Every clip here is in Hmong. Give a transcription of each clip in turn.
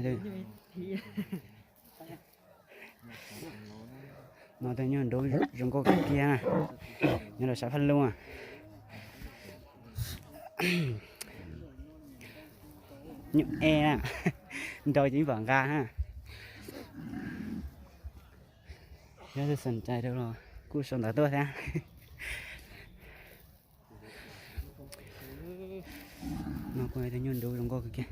No tej nyuag nruv zoo nkauj kawg kiag na. Nyob rau sab Phaj Lug. Nyuj e na, nrau ces ib pom nqa na. Yog leej twg xom cai rau los kuj sau ntawv tuaj thiab. No kuj yog tej nyuag nruv zoo nkauj kawg kiag.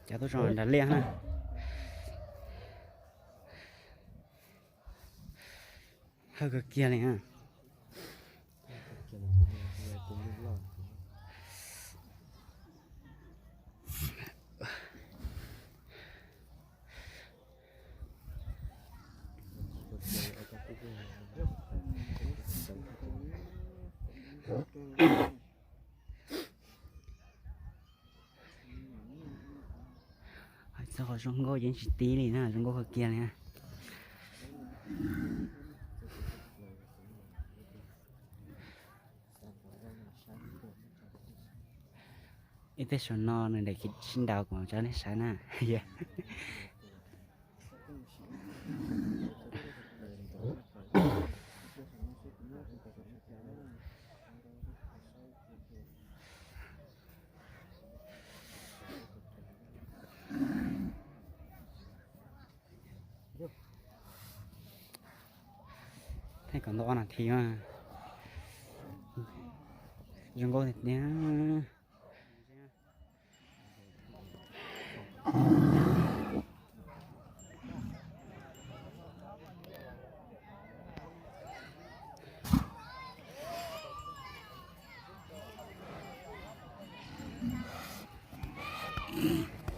Cov tuaj tso nram liaj na. Hawj kawg kiag li na. Hais txog qhov zoo nkauj ces tsis tib li na, zoo nkauj kawg kiag li na. Ib teg saum no nws daim khiv sib nraus kuv tso nej saib na. Thaij kom ntau ob nas this mas zoo nkauj tiag tiag.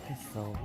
Thaij xauv.